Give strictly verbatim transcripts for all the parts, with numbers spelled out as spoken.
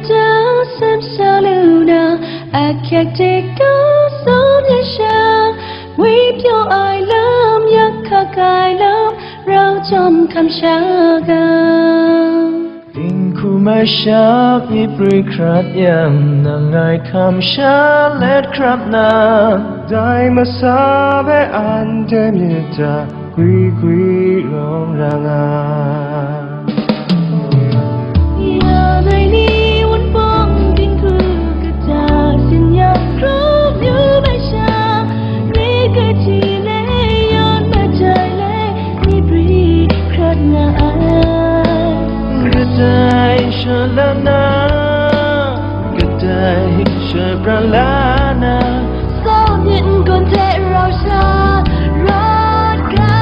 Jang sap sha lu na, a hkyek tik tu sum ya sha, ngwi pyaw ai lam, yak hkak ai lam, rau chyawm hkam sha ga. Dinghku mashak myit bri hkrat yang, nang ngai hkam sha let hkrap na, dai masa hpe anhte myit hta gwi gwi rawng ra nga. Ya ngai ni wunpawng dinghku kata sin ya hkrum yu masha, ni kaji le yawn majai le ni bri hkrat nga ai. Kadai shalana, kadai shabra lana, Sawmyit n-gun hte rau sha rawt ga.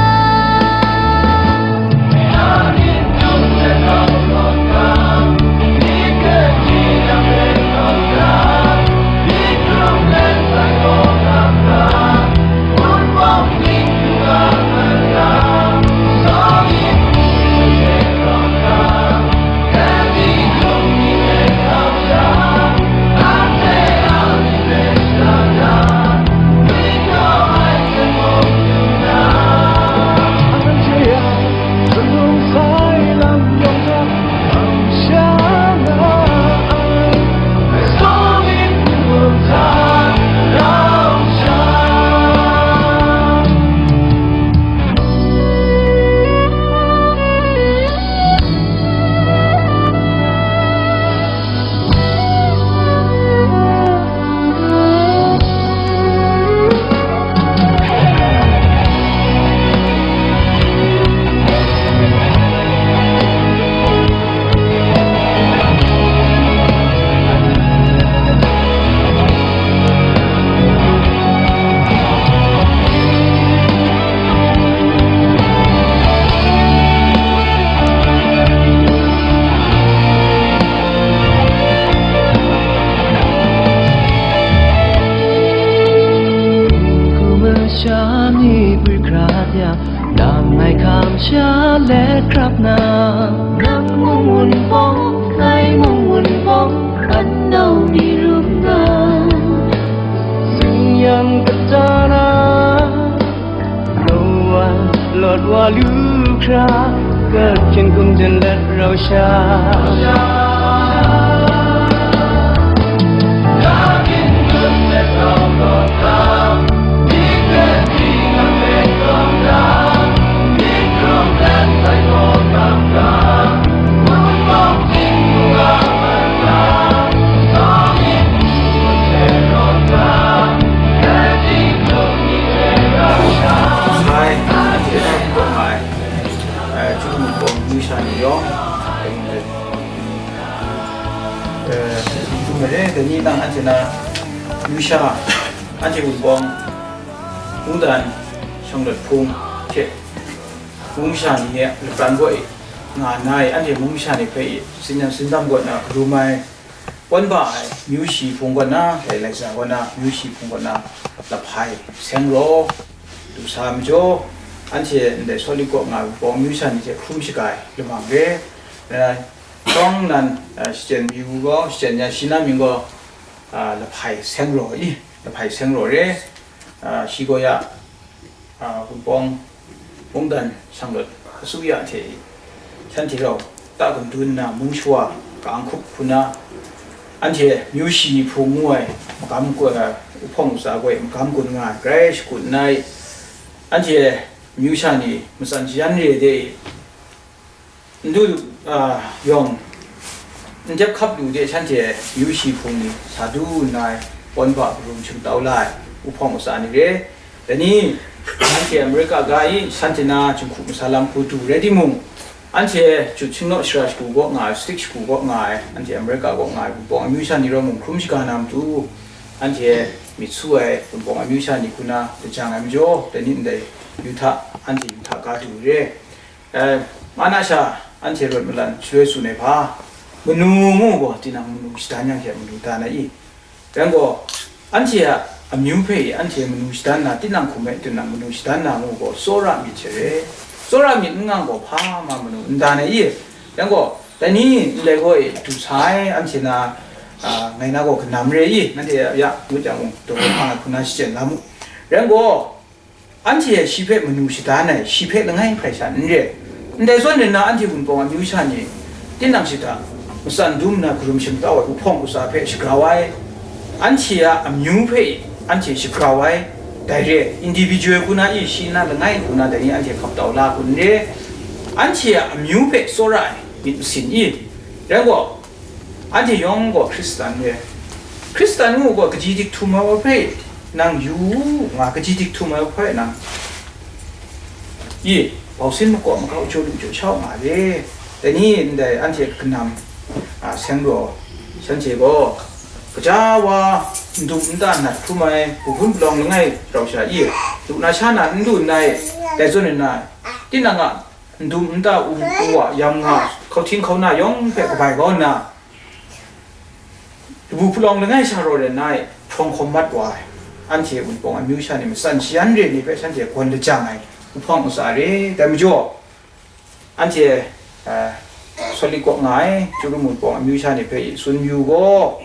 Sha ni gwi hkrat ya, dang ai hkam sha let hkrap na, nang mung wun bawng, ngai mung wun bawng, an nau mi rum ga. Sing yang kata na, lo wa, lawt wa lu hkra, kat hkyen hkum jen let rau sha. Sai, anhte hpe n taw nga ai, eh, Chyu Wunpawng amyu sha ni yawng, eh, eh, htum ai re, dai ni nang anhte na amyu sha, anhte Wunpawng mungdan shanglawt hpung hte mung masha ni e lapran gaw e nga nna e, anhte mung masha ni hpe e tsin yan tsin dam gaw na, karum ai, Pawn ba ai myu shi hpung kaw na, dai Laiza kaw na myu shi hpung kaw na, lahpai seng raw du sa ai majaw, anhte ndai Sawli kaw nga ai Wunpawng amyu sha ni hte hkrum shaga ai lamang re. Rai nna, shawng nnan, a, shachyen myu gaw, shachyen ya shi na mying gaw, a, lahpai seng raw i, lahpai seng raw re. A, shi gaw ya, a, Wunpawng mungdan shanglawt asuya hte shanhte rau ta gun dun nna, mung shawa ka-ang hkup hku na, anhte myu shi hpung ngu ai magam, a, uhpawng usa gaw e magam gun nga ai, grai shakut nna i, anhte myu sha ni matsan shayan re de i, N du, a, yawng, n dep hkap lu de shanhte myu shi hpung ni sa du nna ai, pawn ba karum shingtau la ai uhpawng usa ni re. Dai ni, anhte America ga i, shanhte na jinghku masa lam hku du rai timung, anhte Jut Singnaw Shara shagu kaw nga ai, Stik shagu kaw nga ai, anhte America kaw nga ai Wunpawng amyu sha ni rawng mung hkrum shaga na matu, anhte myit su ai Wunpawng amyu sha ni hku na lajang ai majaw, dai ni ndai yu hta, anhte yu hta ga du re. Eh, nga na sha, anhte rawt malan shaloi tsun ai hpa, manu ngu gaw, tinang manu shadan yang hte manu dan ai i? Rai gaw, anhte a amyu hpe i anhte manu shadan na, tinang hkum e tinang manu shadan na ngu gaw, tsawra myit hte re. Tsawra myit n nga gaw, hpa ma manu n dan ai i? Rai gaw, Dai ni ndai gaw e du sa ai, anhte na, a, ngai na gaw kanam re i, nanhte ya ngut yang mung, daw hpang ai hku na shachyen la mu. Rai gaw, anhte shi hpe manu shadan ai, shi hpe langai hprai sha n re. Ndai zawn nna anhte Wunpawng amyu sha ni, tinang shada, matsan dum nna karum shamtau ai, uhpawng usa hpe shagrau ai, anhte a amyu hpe anhte shagrau ai, dai re, individual hku na i, shi na langai hku na dai ni anhte hkap tau la hku n re, anhte a amyu hpe tsawra ai, myit masin i, rai gaw, anhte yawng gaw Hkristan re. Hkristan ngu gaw kaji dik htum ai wa hpe nang yu u nga, kaji dik htum ai wa hpe nang i, bausin makawp makau jaw lu jaw shau nga re. Dai ni ndai anhte kanam, a, seng gaw, shanhte gaw, kaja wa, n dum n ta nat hkrum ai, hpun palawng langai rau sha i, lu na sha na n lu nngai, dai zawn nna, tinang a, n dum n ta u, u wa, yam nga, hkauhtin hkauna yawng hpe kabai kau nna, labu hpulawng langai sha raw ren ai, hprawng hkawm mat wa ai, anhte Wunpawng amyu sha ni matsan shayan re ni hpe shanhte gawn lajang ai, uhpawng usa re, dai majaw, anhte, eh, Sawlik kaw nga ai, Chyarum Wunpawng amyu sha ni hpe i tsun yu gaw,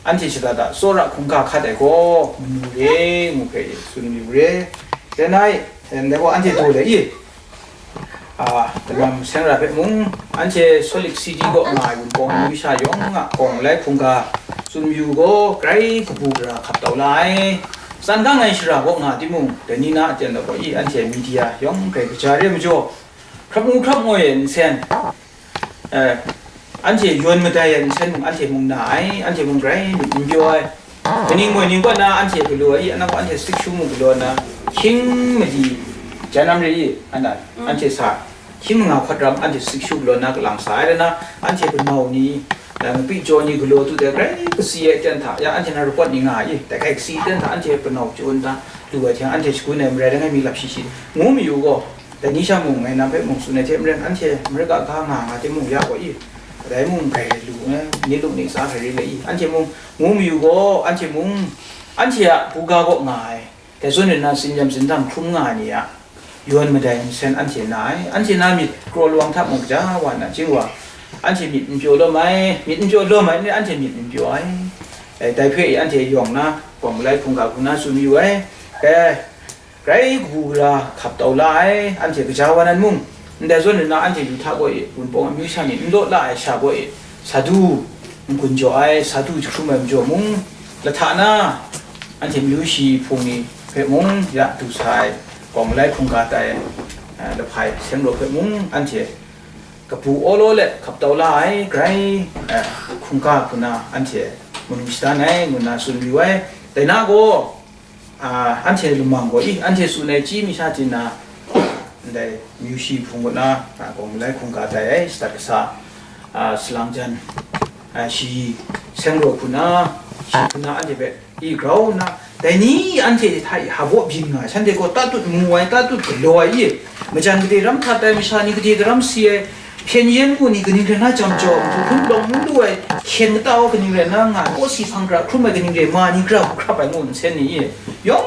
anhte shada da tsawra hkungga hkat ai gaw, manu re, ngu hpe i tsun yu re. Langai, eh, ndai gaw anhte daw le i, a, kanam seng ra hpe mung, anhte Salt Lake City kaw nga ai Wunpawng amyu sha yawng a kawng lai hkungga tsun yu gaw, grai kabu gara hkap tau la ai. Tsan gang ai shara kaw nga timung, dai ni na aten law kaw i, anhte media yawng grai kaja re majaw, hkrap ngu hkrap ngoi ai nsen, eh, anhte yawn madai ai nsen mung, anhte mung na ai, anhte mung grai myit n pyaw ai. Kaning moi ning kaw na anhte galaw ai, anang gaw anhte sik shu mu galaw na, hkying mali, janam re i, anhte, anhte sa, hkying manga hkawt ram anhte sik shu galaw na kalang sa ai, rai na, anhte panau ni, eh, ngapi jaw ni galaw tu dai, grai kasi ai ten hta, ya anhte na report ni nga ai, dai hkai kasi ten hta, anhte panau jaw nta lu ai hte, anhte shagun ai marai langai mi lap shi shi, ngu mayu gaw, dai ni sha mung, ngai nang hpe mung tsun ai hte maren, anhte Amerika ga nga nga timung ya gaw i, kadai mung grai lu, eh, ni lung ni tsa hkrai ring ai i, anhte mung ngu mayu gaw, anhte mung, anhte a buga kaw nga ai, dai zawn nna, tsin-yam tsindam hkrum nga ai ni a yawn madai nsen anhte na ai, anhte na myit kraw lawang hta mung gaja wa na, chyeju wa, anhte myit n pyaw lawm ai, myit n pyaw lawm ai, anhte myit n pyaw ai, eh, dai hpe i anhte yawng na, kawng malai hkungga hku na tsun yu ai, eh, grai kabu gara hkap tau la ai, anhte gaja wa nan mung, ndai zawn nna anhte Yuhta gaw e, Wunpawng amyu sha ni n law la ai sha gaw e, sa du n-gun jaw ai, sa du jahkrum ai majaw mung, lahta na, anhte myu shi hpung ni hpe mung ya du sa ai, kawng malai hkungga tai ai, a, lahpai seng raw hpe mung, anhte kabu awlaw let hkap tau la ai, grai, a, hkungga hku na anhte manu shadan ai, ngu nna tsun yu ai. Dai na gaw, a, anhte lamang gaw, i, anhte tsun ai chyi mi sha chyin na, ndai myu shi hpung kaw na, a, kawng malai hkungga tai ai, shadat kasa, a, salang jan, a, shi seng raw hku na, shi hku na anhte hpe, i, grau nna, dai ni anhte hta i, hpaw byin nga ai, shanhte gaw tatut mu ai, tatut galaw ai, i, majan gade ram hta tai masha ni, gade daram si ai, hpyen yen mu ni kaning rai na jam jaw, nhku hpun lawng n lu ai, hkyen kata wa kaning rai na nga ai, kawsi hpang gara hkrum ai kaning re, ma ni gara hku hkrap ai ngu nsen ni i, yawng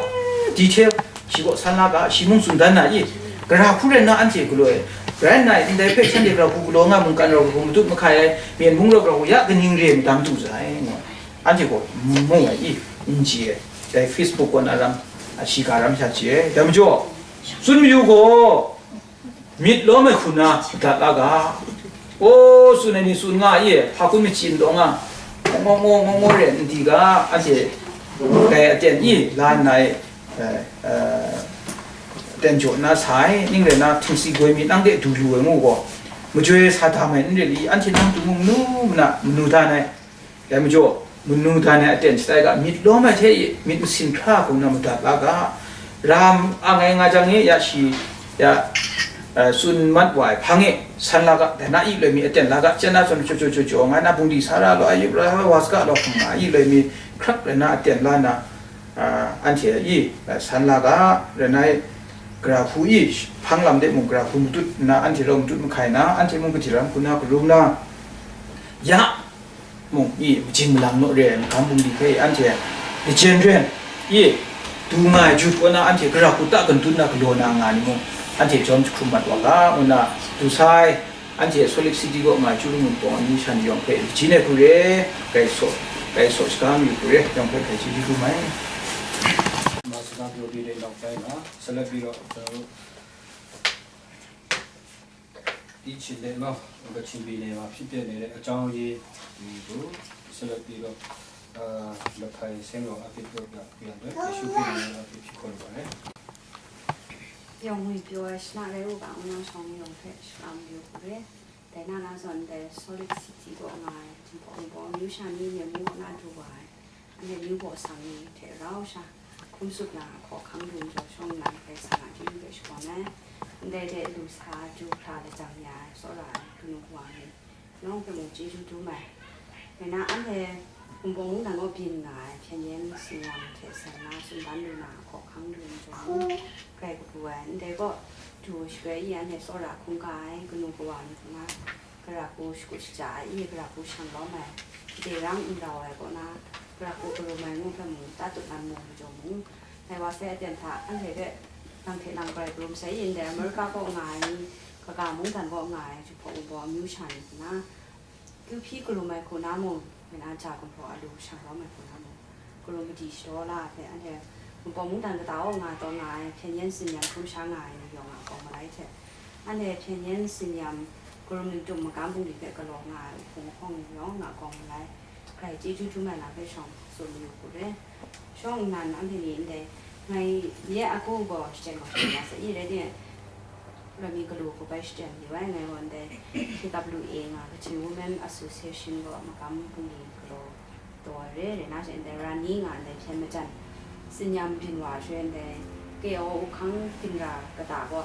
detail shi kaw san la ga, shi mung tsun dan na i, gara hku rai na anhte galaw ai, rai nna, ndai hpe shanhte gara hku galaw nga mungkan rau gara hku matut mahkai ai, myen mung rau gara hku ya kaning re madang du za ai, ngu ai. Anhte gaw mu ai i, n chye ai, dai Facebook kaw na ram, a, shiga ram sha chye ai, dai majaw, tsun mayu gaw, myit lawm ai hku na madat la ga, aw, tsun ai ni tsun nga i, hpa kun machyin taw nga, ngaw ngaw ngaw ngaw re n di ga, anhte dai aten i la nna e, eh, eh, aten jaw nna sa ai, ning rai na, htingsi goi mi nang de du lu ai ngu gaw, majoi sa dam ai n rit i, anhte nang tu mung manu mana manu dan ai, dai majaw, manu dan ai aten shatai ga, myit lawm ai hte i, myit masin hkra hku na madat la ga, ram ang ai nga jang e, ya shi, ya, eh, tsun mat wa ai hpang e, san la ga, dai na i loi mi aten la ga, chyen na zawn jaw jaw jaw jaw nga na, bungli sa ra law, ayup ra wa saga law hpang nga i loi mi hkrak rai na aten la na, ah, anhte i, eh, san la ga, rai na i, gara hku i, hpang lam de mung gara hku matut nna, anhte rau matut mahkai na, anhte mung kaji ram hku na, karum na, ya, mung i, majing malang naw re ai magam bungli hpe anhte, lajen ren i, du nga ai jut kaw na anhte gara hku ta kan dun na galaw na nga ni mung, anhte jawm jahkrum mat wa ga, ngu nna du sai, Anhte Salt Lake City kaw nga Chyeju Wunpawng amyu sha ni yawng hpe hpyi ai hku re, grai saw, grai saw shaga mayu hku re, yawng hpe hkrai chyeju dum ai. Ma saga pyaw pyi de nau tai nga, ဆက်လက်ပြီးတော့ ကျွန်တော်တို့ ဒီခြေလှည့်မှာ ကချင်ပြည်နယ်မှာ ဖြစ်ပျက်နေတဲ့ အကြောင်းအရင်းတွေကို ဆက်လက်ပြီးတော့ အာ လက်ဖက်ဆိုင်တော်အသစ်တို့က ပြန်အတွက် ယေရှုခရစ်နာမအသစ်ဖြစ်ခေါ်နေပါတယ်။ ယုံကြည်ပြောရရှနာရဲဥပအောင်ဆောင်ရုံဖက်ရှောင်းရုပ်ရဲ တဲနာနာစွန်တဲ Salt Lake City ကို အငါ Wunpawng မျိုးရှာနေနေမှုနာတူပါ အန်တီ မျိုးပေါ်ဆောင်နေထဲ ရောက်ရှာ ခုံးစုပ်လာ ခေါ်ခန်းတွင် ကျော်ရှောင်းလမ်း ပဲဆန္ဒ ကျေးဇူးတင်ရှိပါတယ်။ အန်တီ လူစား ကျူခလာ လကြောင်ညာ စောလာ ကနူဝါနေ နောက် ကနူ ကျေးဇူးတင်ပါတယ်။ ဒါန အန်တီ Wunpawng မုန်တိုင်းကို ပြင်လာ ဖြတ်ညင်း စင်ရမ် ထဲ ဆန္ဒ စွန့်တမ်းလူနာ ခေါ်ခန်းတွင် ကျော် ကြိုက်ကွယ် အန်တီ ကို တူရွှေ ရန် နဲ့ စောလာ ခုံးကား ကနူ ကဝါ နေ ကန ကရၢၢ်ကူ ရှ်ကူ ရှ်ကၠၢ် အံၤ ကရၢၢ်ကူ ရှန်လောမၢ် ဒေရမ် အံၤ ရဝဲ ကော န ကရၢၢ်ကူ ကရူမၢ် ငူ ဖဲ မူ တၢ်တူတ် န မူ မကျိုး မူ လႆႈ ဝါ စဲ အတၢ် ထ အန် ဟဲ ဘဲ လင် ထဲ လင် ကရၢၢ် ကရူမ် စဲ အံၤ ဒဲ အမေရိက ကော ငါ အံၤ ကက မူ တန် ကော ငါ အံၤ ချူ ဖီ ဝူ ဘီ အ မျိုး ရှာ နေ ကန တူ ဖီ ကရူမၢ် ခု န မူ ဝဲ န အ ကၠၢ် ကၢ် ဖီ အလူ ရှန်လောမၢ် ခု န မူ ကရူမ် ပတီ ရှော လ ဖဲ အန် ဟဲ မူ ဘီ မူ တန် ကတၢၢ် ကော ငါ တီ ငါ အံၤ ဖြတ်ညင်း စင်ရမ် ခုံး ရှောင် ငါ အံၤ ယွင် ငါ ကော မ လၢ ထဲ အန် ဟဲ ဖြတ်ညင်း စင်ရမ် ကရူမ် နူတုမ် မကမ် ပုင် လီ ဖဲ ကလီ ငါ အ ဖုံ ဟောင်း ယွင် ငါ ကော မ လၢ ဂြိုဟ် ကျေးဇူး ထူး မၢၼ် လ ဖဲ ရှောင် စွတ် မ ယူ ဟူ ရဲ ရှောင်း န န် အ မ လီ အ ဒဲ ငါ ယဲ အ ကူ ဂီ ရှ်တၢၼ် ဂီ ရှ်တၢၼ် စ အံ ရဲ ဒဲ ရမီ ကလူ ဟူ ပဲ ရှ်တၢၼ် ယူ ဝဲ ငါ ဝ ဒဲ KWA ငါ Kachin Women Association ဂီ မကမ် ပုင် လီ ကလီ တီ ရဲ ရဲ န ရှဲ ဒဲ ရ နီ ငါ ဒဲ ဖြတ် မ တန် စင်ရမ် ပြင် ဝါ ရှဲ ဒဲ KO အ ခုံး ကင် ရ ကတၢၢ် ဂီ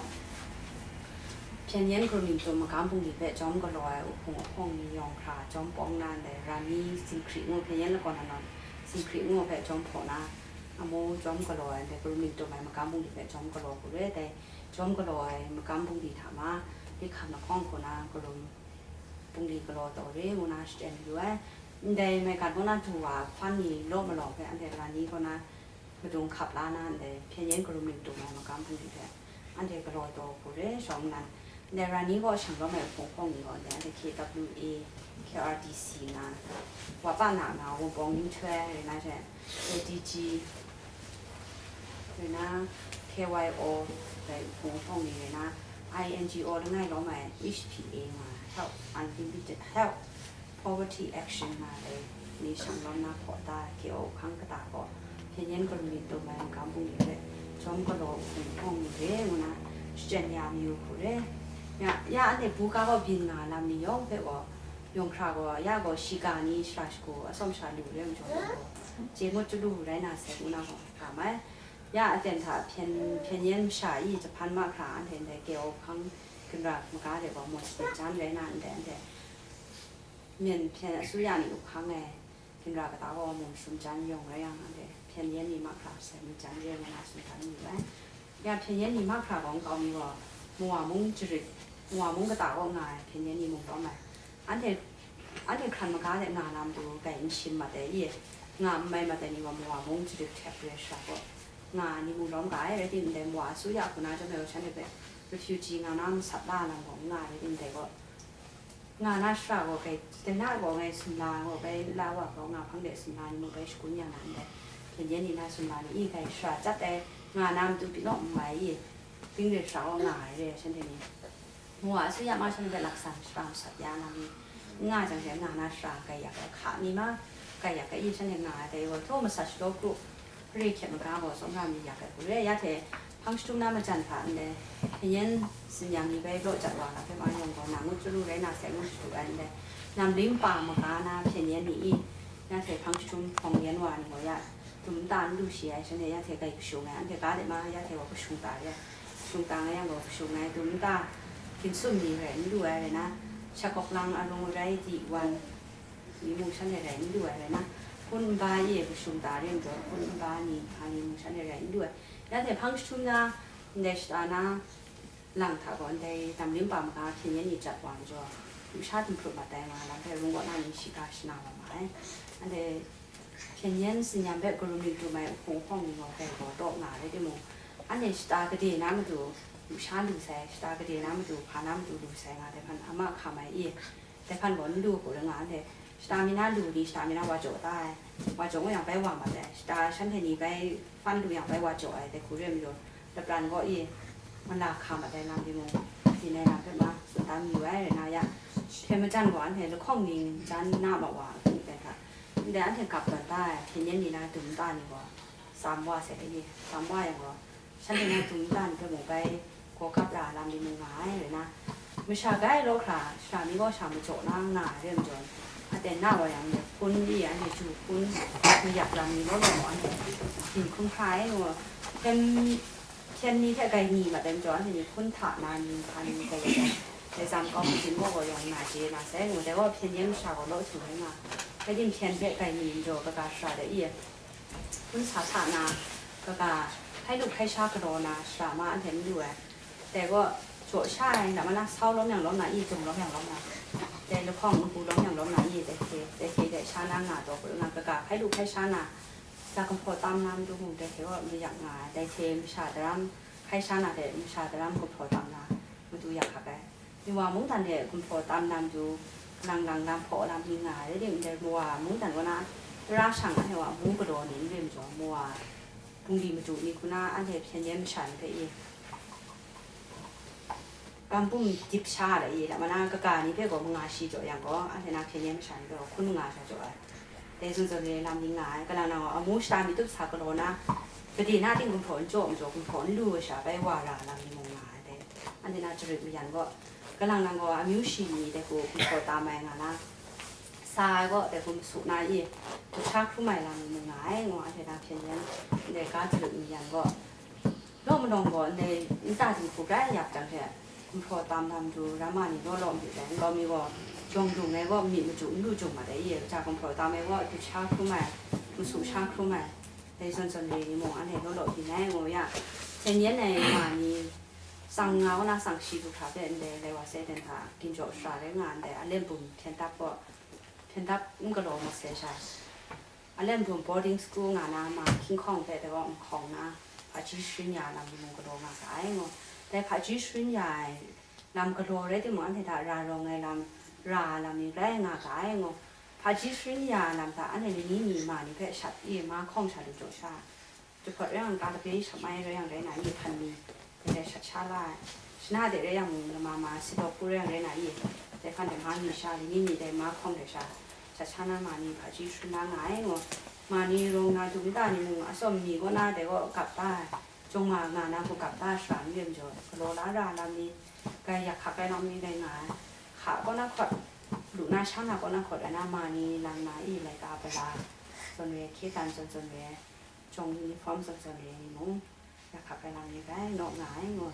ဖြတ်ညင်း ကရူမ် နူတုမ် မကမ် ပုင် လီ ဖဲ ကျောင်း ကလီ အ အ ဖုံ အ ဟောင်း ယွင် ခရၢၢ် ကျောင်း ပေါင်း န ဒဲ ရ နီ စင် ခရံာ် ငူ ဖြတ်ညင်း လ ကော န နီ စင် ခရံာ် ငူ ဖဲ ကျောင်း ဖီ န အ မူ ကျောင်း ကလီ ဒဲ ကရူမ် နူတုမ် မ မကမ် ပုင် လီ ဖဲ ကျောင်း ကလီ ဟူ ရဲ ဒဲ ကျောင်း ကလီ မကမ် ပုင် လီ ထ မ လ ခမ် န ခီ ခု န ကရူမ် ပုင် လီ ကလီ တီ ရဲ ငူ န ရှ်တၢၼ် ယူ ဝဲ ဒဲ မ ကမ် ဂီ န တူ ဝါ ဖၢ နီ လီ မ လီ ဖဲ အန် ဒဲ ရ နီ ဂီ န မဒုံ ခပ် လ န ဒဲ ဖြတ်ညင်း ကရူမ် နူတုမ် မ မကမ် ပုင် လီ ဖဲ အန် ဒဲ ကလီ တီ ဟူ ရဲ ရှောင်း န န် ဒဲ ရ နီ ဂီ ရှောင် လီ မ ဖုံ ဟောင်း နီ ဂီ ဒဲ အန် ဒဲ KWA KRDC န ဝ ပ န န ဝ ဘီ မ ယူ ထွဲ ရဲ န ရှဲ ADG ရဲ န KYO ရဲ ဖုံ ဟောင်း နီ ရဲ န INGO တ ငါ လီ မ HPA န Help Unlimited Help Poverty Action န ရဲ နီ ရှောင် လီ န ဖီ တ KO ခုံး ကတၢၢ် ဂီ ဖြတ်ညင်း ကရူမ် နူတုမ် မ မကမ် ပုင် လီ ဖဲ ကျောင်း ကလီ အ ဖုံ ဟောင်း နီ ရဲ ငူ န ရှ်တၢၼ် ယူ ဝဲ ဟူ ရဲ ယ ယ အ ဒဲ ပူ က ဂီ ပြင် န လ မ နီ ယွင် ဖဲ ဂီ ယွင် ခရၢၢ် ဂီ ယ ဂီ ရှီ က နီ ရှရၢၢ် ရှ်ကူ အ စီၣ် မ ရှၢၣ် လူ ရဲ မ ကျောင်း ဂီ ကျေးမွတ် တူ ရဲ န စဲ ငူ န ဂီ က မ ယ အတၢ် ထ ဖြတ် ဖြတ်ညင်း မ ရှောင် အံၤ တ ဖၢ မ ခရၢၢ် အန် ဒဲ ဒဲ KO ခုံး ကင် ရ မ က ရဲ ဂီ မ စဲ တၢၼ် ရဲ န အန် ဒဲ အန် ဒဲ မ ဖြတ် အ ဆူ ယ နီ အ ခုံး ရဲ ကင် ရ ကတၢၢ် ဂီ မ ရှုံ တၢၼ် ယွင် ရဲ ယ အန် ဒဲ ဖြတ်ညင်း နီ မ ခရၢၢ် စဲ မ တၢၼ် ရဲ န စဲ တၢၼ် ယူ ဝဲ ယ ဖြတ်ညင်း နီ မ ခရၢၢ် ဂီ က မ ဂီ မ ဝ မ တရံး မ ဝ မ ကတၢၢ် ဂီ ငါ ဖြတ်ညင်း နီ မ လီ မ အန် ဒဲ အ ဒဲ ခရၢၼ် မ က ရဲ န န မ တူ ဂ အ ရှိမ် မ တဲ အံၤ င မ မ တဲ နီ ဂီ မ ဝ မ တရံး ထဲ ရဲ ရှောင် ဂီ င နီ မ လီ မ ဂ ရဲ ရဲ ဒဲ မ ဝ အ ဆူ ယ ခု န ကျောင်း ရဲ ရှောင် ရဲ ဖဲ refugee န န မ ဆပ် လ န ဂီ င ရဲ ဒဲ ဂီ င န ရှရၢၢ် ဂီ ဂ တ န ဂီ ဂ ဆူ န ဂီ ဂ လ ဝ ဂီ င ဖၢင် ဒဲ ဆူ န နီ မ ဂ ရှ်ကူ ည န ဒဲ ဖြတ်ညင်း နီ န ဆူ န နီ အံၤ ဂ ရှရၢၢ် တ တဲ င န မ တူ ပီ နီ မ မ အံၤ တင်း ရဲ ရှောင် ဂီ င ရဲ ရဲ ရှောင် ဒဲ နီ မ ဝ အ ဆူ ယ မ ရှောင် ရဲ လ ဆၢၼ် ရှောင် ဆပ် ယ န နီ င ရှောင် ရဲ င န ရှရၢၢ် ဂ ယ ဂ ခ နီ မ ဂ ယ ဂ အံၤ ရှောင် ရဲ င တဲ ဂီ ထူ မ ဆပ် ရှောင် တူ ရဲ ခဲ မ က ဂီ ရှောင် ဂ မ ယ ဂ ဟူ ရဲ ယ ထဲ ဖၢင် ရှုံး န မ တၢၼ် ဖၢ အန် ဒဲ ဖြတ်ညင်း စင်ရမ် နီ ဖဲ ဘျီၣ် ကၠၢတ်ႈ ဝ လ ဖဲ မ ယွင် ဂီ န ငူ တူ ရဲ န စဲ ငူ တူ အန် ဒဲ န မ လီ မ ပၢ် မ က န ဖြတ်ညင်း နီ အံၤ ယ ထဲ ဖၢင် ရှုံး ဖီ ယ ဝ နီ ဂီ ယ တုမ် တၢ် လူ ရှေ အ ရှောင် ရဲ ယ ထဲ ဂ က ရှုံး အ အန် ဒဲ က ဒဲ မ ယ ထဲ ဂီ က ရှုံး တၢ် ရဲ ရှုံး တၢ် ရဲ ယ ဂီ က ရှုံး ရဲ တုမ် တၢ် ကင် ဆူ မ နီ ရဲ လူ ဝဲ ရဲ န ရှောင် ဂီ လင် အ ရူင် ရဲ ဒံ ဝ နီ မ ရှောင် ရဲ ရဲ လူ ဝဲ ရဲ န ခုံ ဘၣ် ယ က ရှုံး တၢ် ရဲ မ တူ ခုံ ဘၣ် နီ အ နီ မ ရှောင် ရဲ ရဲ လူ ဝဲ ယ ထဲ ဖၢင် ရှုံး န ဒဲ ရှတၢၼ် လင် ထ ဂီ ဒဲ န မ လီ မ ပၢ် မ က ဖြတ်ညင်း နီ ကၠၢတ်ႈ ဝ နီ ဂီ လူ ရှောင် တုမ် ဖုံ မ တဲ မ လ ဖဲ ရူင် ဂီ န နီ ရှီ က ရှောင် န ဝ မ အဲ အန် ဒဲ ဖြတ်ညင်း စင်ရမ် ဖဲ ကရူမ် န တူ မ အ ခုံး ဟောင်း နီ ဂီ ဖဲ ဂီ တီ င ရဲ ဒဲ မ ဝ Anhte shata gade na matu, sha lu sai, shata gade na matu, hpa na matu lu sai nga, dai hpan ama hkam ai i, dai hpan gaw n lu hku rai nga, anhte shata mi na lu ni, shata mi na wa jaw ta ai, wa jaw ngu yang bai wa mat ai, shata shanhte ni bai fan lu yang bai wa jaw ai, dai hku re majaw, lapran gaw i, mala hka mat ai lam timung, byin ai lam hpe ma, tsun tam yu ai rai na ya, hpyen majan gaw anhte lahkawng ning jan na ma wa, hku pen hta, ndai anhte gap tawn ta ai, hpyen yen ni na dum ta ni gaw, tsam wa sai ai ni, tsam wa yang gaw, shanhte na dum ta ni hpe mung bai gaw gap ra lam ni mung nga ai rai na, masha gai law hkra, sara ni gaw sha majaw na nga ai re majaw, aten na wa yang, hpun ni anhte ju hpun, mayak lam ni law law mu anhte, byin hkrum hkra ai ngu, hpyen, hpyen ni hte gai ni mat ai majaw, anhte ni hpun hta na ni, hpa ni gai ai, dai zam kau hpun gaw gaw yawng na je na sai ngu, dai gaw hpyen yen masha gaw law htu ai nga, rai tim hpyen hte gai ni majaw kaga sara de i, hpun sa hta na, kaga, hkai lup hkai sha galaw na, sara ma anhte n lu ai. Dai gaw, jaw sha ai, lam na, sau lawm yang lawm na i, jung lawm yang lawm na, dai lahkawng npu lawm yang lawm na i, dai hte, dai hte dai sha na nga taw hku nga, kaga, hkai lup hkai sha na, ja gumhpraw tam na matu mung, dai hte gaw mayak nga ai, dai hte masha daram, hkai sha na hte masha daram gumhpraw tam na, matu yak hkak ai. Myi wa mungdan de gumhpraw tam na matu, lang lang lam hpaw lam ni nga ai, rai tim, ndai mawa mungdan kaw na, tara shang anhte wa amu galaw ni n re majaw, mawa bungli madu ni hku na anhte hpyen yen masha ni hpe i, gam bum dip sha ai i, lam na kaga ni hpe gaw manga shi jaw yang gaw, anhte na hpyen yen masha ni hpe gaw hkun manga sha jaw ai. Dai zawn zawn re lam ni nga ai, kalang nang gaw amu shata mi tup sa galaw na, gade na ting gumhpraw n jaw majaw, gumhpraw n lu ai sha bai wa ra lam ni mung nga ai dai. Anhte na jarit mayan gaw, kalang nang gaw amyu shi ni dai hku gumhpraw tam ai nga na, sa ai gaw dai hku masu na i, gumhpraw hkrum ai lam ni mung nga ai ngu, anhte na hpyen yen, ndai ga jarit mayan gaw, law malawng gaw ndai nta dinghku grai yak jang hte, gumhpraw tam na matu ramma ni law law myit ai, nkau mi gaw, jawng dung ai gaw myit maju n lu jung mat ai i, ja gumhpraw tam ai gaw du sha hkrum ai, masu sha hkrum ai, dai zawn zawn re ni mung anhte law law byin ai ngu ya, hpyen yen ai ma ni, tsang nga kaw na tsang shi du hkra hpe ndai lai wa sai dan hta, ginjaw shara rai nga ndai, a lem bum hpyen dap gaw, hpyen dap n galaw mat sai sha, a lem bum boarding school nga na ma hkying hkawng hpe dai gaw nhkawng na, hpaji sharin ya lam ni mung galaw nga ga ai ngu. Dai hpaji sharin ya ai lam galaw rai timung, anhte hta ra rawng ai lam, ra ai lam ni rai nga ga ai ngu. Hpaji sharin ya ai lam hta anhte ni ni ni ma ni hpe shat i, ma hkawng sha lu jaw sha, jahpawt rai yang, ka labe sha mai rai yang rai na i, hpan ni, dai hte shat sha la ai. Shana de rai yang mung, lama ma sitawk hku rai yang rai na i, dai hkan de ma mi sha, lani ni dai ma hkawng de sha, shat sha na ma ni hpaji sharin na nga ai ngu. Ma ni rawng na dum ta ni mung, atsawm ni kaw na dai gaw gap ta ai, jawng ma nga na hku gap ta ai sara n re majaw, galaw la ra lam ni, gai yak hkak ai lam ni rai nga ai. Hka kaw na hkawt, lu na sha na kaw na hkawt rai na, ma ni lang na i, laika pala, zawn re, hkye tan zawn zawn re, jawng uniform zawn zawn re ni mung, yak hkak ai lam ni rai naw nga ai ngu.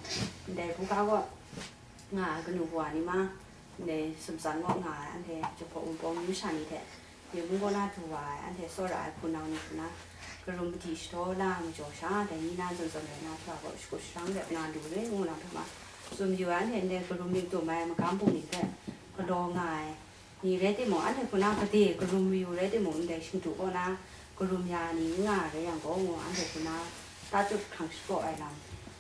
Ndai buga gaw nga ai kanu kawa ni ma, ndai sumtsan gaw nga ai, anhte Jahpaw Wunpawng myu sha ni hte, Myen mung kaw na du wa ai, anhte tsawra ai hpunau ni hku na, karum madi shadaw la majaw sha, dai ni na zawn zawn rai na, hpra gaw shakut sharang rep nga lu re ngu na hpe ma, tsun yu ai, anhte ndai karum myit dum ai magam bungli hpe galaw nga ai, ni rai timung, anhte hku na gade karum mayu rai timung, ndai shingdu kaw na karum ya ni n nga rai yang gaw ngu, anhte hku na tatut hkrang shapraw ai lam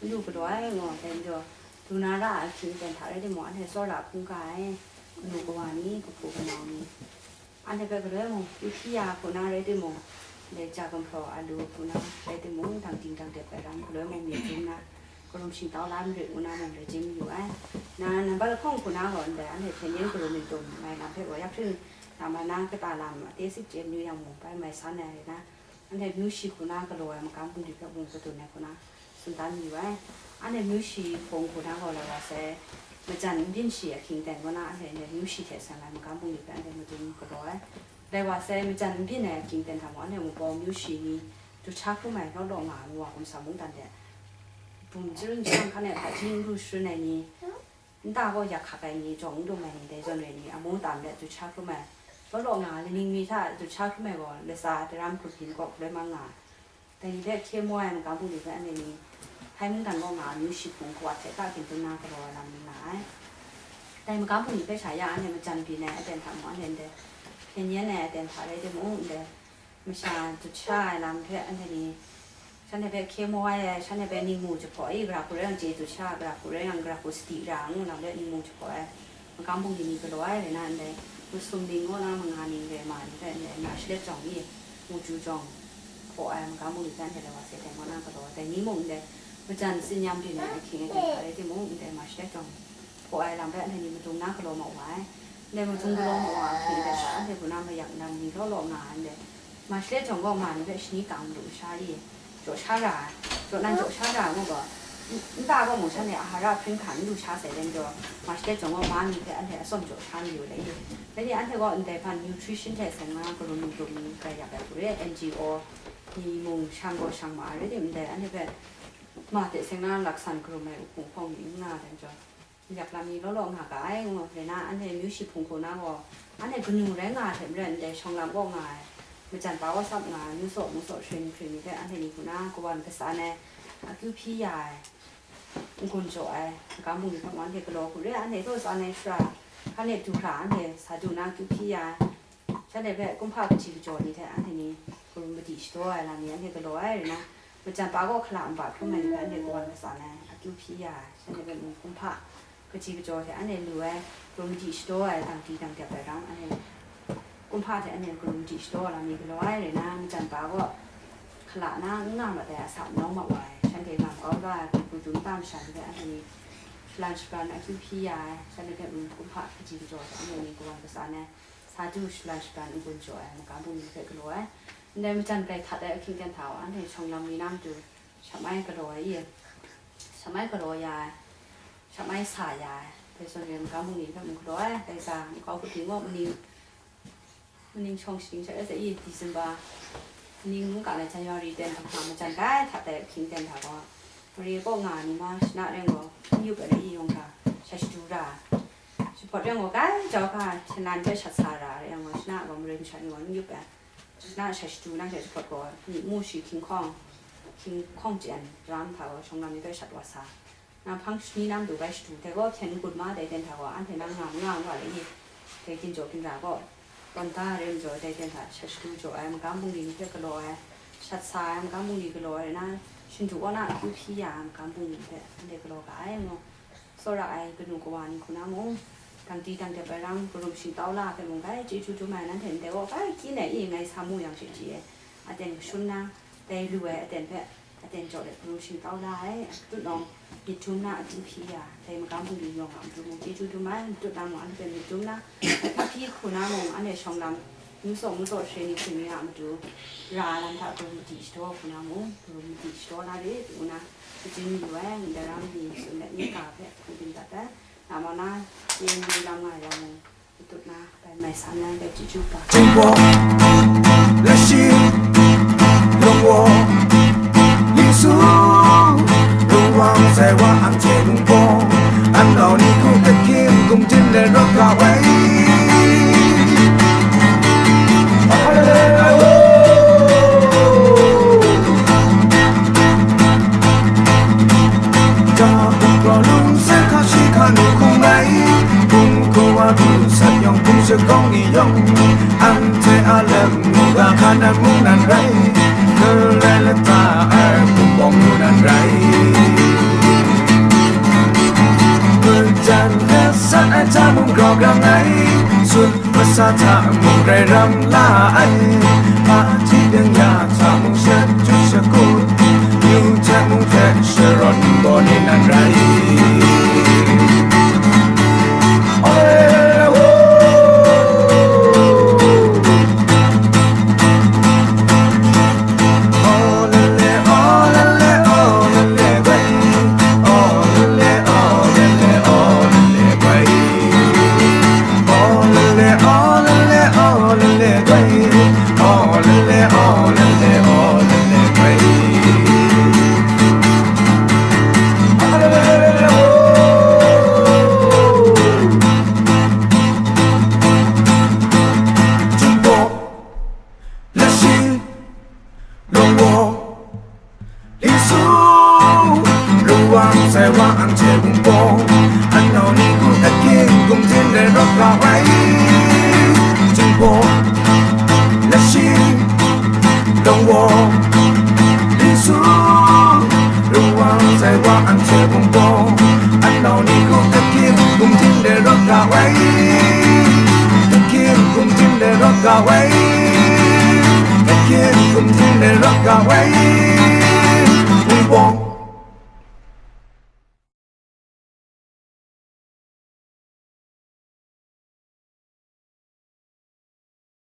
n lu galaw ai ngu, dai majaw, du na ra ai hpyi ten hta rai timung, anhte tsawra hpung ga ai, kanu kawa ni, kahpu kanau ni, anhte hpe galoi mung, yu hpyi ya hku na rai timung, ndai ja gumhpraw a lu hku na rai timung, dang ting dang dep ai ram galoi mung myit dum na, karum shingtau la marit ngu na mung lajim yu ai. Na, nambat lahkawng hku na gaw ndai anhte hpyen yen karum myit dum ai lam hpe gaw, yak hpring lam ai na kata lam a tesi chyen yu yang mung bai mai san ai rai na, anhte myu shi hku na galaw ai magam bungli hpe mung kadun ai hku na, tsun dan yu ai. Anhte myu shi hpung hku na gaw lai wa sai, majan n byin shi ahkying ten kaw na, anhte ndai myu shi hte san ai magam bungli hpe anhte madun galaw ai. Lai wa sai, majan n byin ai ahkying ten hta mung, anhte Wunpawng myu shi ni du hkrum ai law law nga ai, Ngu Wa Gumsa mungdan de, bum chyarun chyarang hkan e hpaji n ru sharin ai ni, nta gaw yak hkak ai ni, jawng n dum ai ni, dai zawn re ni, amu tam let du hkrum ai, law law nga ai, laning mi hta du hkrum ai gaw, latsa daram grup yin kaw galoi mang nga ai. Dai ni hpe hkye maw ai magam bungli hpe anhte ni, Hpai mungdan kaw nga ai myu shi hpung hku a hte ka gintung na galaw ai lam ni nga ai. Dai magam bungli hpe sha ya anhte majan byin ai aten hta mung, anhte ndai hpyen yen ai aten hta rai timung, ndai masha dut sha ai lam hpe anhte ni Shanhte hpe hkye maw ai, shanhte hpe ningmu jahpaw ai, gara hku rai yang chyeju sha, gara hku rai yang gara hku sadi ra ngu lam de ningmu jahpaw ai, magam bungli ni galaw ai rai na ndai, masum ning kaw na manga ning rai ma ni hpe ndai, ma shalet jawng i, mu ju jawng hpaw ai, magam bungli hpe anhte lai wa sai dai kaw na galaw ai, dai ni mung ndai, majan tsinyam byin ai ahkying aten hta rai timung, ndai ma shalet jawng hpaw ai lam hpe anhte ni madung na galaw ma wa ai. Ndai madung galaw ma wa ahkying aten hta, anhte hku na mayak lam ni law law nga ai ndai, ma shalet jawng gaw ma ni hpe shani kang lu masha i, jaw sha ra ai, jaw nan jaw sha ra ai ngu gaw, n-, nta gaw mung shanhte ahara hpring hkan n lu sha sai len jaw, ma shalet jawng gaw ma ni hpe anhte atsawm jaw sha mayu ai i. Rai ni anhte gaw ndai hpan nutrition hte seng na karum mungdum ni grai yak ai hku re, N G O ni mung shang gaw shang ma ai, rai timung ndai anhte hpe ma hte seng na laksan karum ai uhpung hpawng ni n nga ai len jaw, yak lam ni law law nga ga ai ngu, rai na, anhte myu shi hpung hku na gaw, anhte kanu rai nga ai hte maren, ndai shawng lam kaw nga ai, majan pa WhatsApp nga ai, myu saw, mu saw, shing hkring ni hpe anhte ni hku na kawan kasa ai, akyu hpyi ya ai, n-gun jaw ai, magam bungli hpe mung anhte galaw hku re, anhte taw tsan ai shara, hkan e du hkra, anhte sa du na akyu hpyi ya ai, shanhte hpe kumhpa kaji kajaw ni hte anhte ni karum madi shadaw ai lam ni anhte galaw ai, rai na, majan pa gaw hkala nba hkrum ai ni hpe anhte kawan kasa ai, akyu hpyi ya ai, shanhte hpe mung kumhpa kaji kajaw hte anhte lu ai, karum madi shadaw ai, dang di dang dep ai ram, anhte kumhpa hte anhte karum madi shadaw ai lam ni galaw ai, rai na, majan pa gaw hkala na n nga mat ai, asa manawng mat wa ai, shanhte ngam kau la ai, hpyi hpung dum tam sha ni hpe anhte ni shalan shabran akyu hpyi ya ai, shanhte hpe mung kumhpa kaji kajaw hte anhte ni kawan kasa ai, sa du shalan shabran n-gun jaw ai, magam bungli hpe galaw ai. Ndai majan grai htat ai ahkying aten hta gaw, anhte shawng lam ni na matu sham ai galaw ai i, sham ai galaw ya ai, sham ai sa ya ai, dai zawn re magam bungli hpe mung galaw ai, dai sa nkau hku ting gaw maning, maning shawng shaning sha rai sa i, December maning mungga lai January ten hta majan grai htat ai ahkying aten hta gaw, Mare kaw nga ai ni ma, shana rai gaw, n yup ai rai i yawng hkra, shat shadu ra ai. Jahpawt rai gaw, kai jau hka, hten nan hpe shat sa ra ai rai gaw, shana gaw, mare masha ni gaw n yup ai. Shana shat shadu na hte jahpawt gaw, myi mu shi hkying hkawng, hkying hkawng chyen ram hta gaw, shawng lam ni hpe shat wa sa. Na hpang shani na matu bai shadu, dai gaw hpyen n-gun ma, dai ten hta gaw, anhte nang nga ma nga ai wa rai i, dai ginjaw ginra gaw, tawn da ai rai majaw, dai ten hta shat shadu jaw ai, magam bungli ni hpe galaw ai, shat sa ai, magam bungli galaw ai, na shindu kaw na akyu hpyi ya ai, magam bungli ni hpe anhte galaw ga ai ngu, tsawra ai kanu kawa ni hku na mung, dang di dang dep ai ram, karum shingtau la ai hpe mung, grai chyeju dum ai, nanhte ndai gaw grai kyin ai i, ngai sa mu yang she chye ai, aten kashun na, dai lu ai aten hpe, aten jaw let karum shingtau la ai, akyu nawng, myit htum na akyu hpyi ya, dai magam bungli yawng a matu mung chyeju dum ai, matut na mung anhte myit htum na, akyu hpyi hku na mung, anhte shawng lam, myu saw, mu saw, share ni hpring ni a matu, ra ai lam hta karum madi shadaw hku na mung, karum madi shadaw na re, ngu na, shajin mayu ai, ndai ram ni tsun let, nika hpe hpung byin dat ai, na ma na, yen ni lam nga yang mung, matut na, bai mai san ai, bai chyeju pa. Jingpawng, lashi, lungwawng, lingsu, lungwang sai wa anhte lungpawng, anau ni hku tet hkying gumdin let rawt ga wai. Jahput gaw lung sai hka shi hka nu hkung rai, hpung hkawa du sat yawng, hpung shakawng ni yawng, anhte a lam mungga hka nan mung nan rai, hkarai lata ai hpung bawng nu nan rai. Majan hte sat ai hta mung grau grang ai, sun masa hta mung grai ram la ai, hpaji deng ya hta mung shat jut shakut, myu hte mung hte sharawt nbaw ni nan rai. Oi, wo. Jingpawng, lashi, lungwawng, lingsu, lungwang sai wa anhte bungpawng, anau ni hku tet hkying gumdin let rawt ga wai. Jingpawng, lashi, lungwawng, lingsu, Anhte Wunpawng, anau ni hku hkrit hkrit gumhtin le rawt ga ai, hkrit hkrit gumhtin le rawt ga ai, hkrit hkrit gumhtin le rawt ga ai, Wunpawng.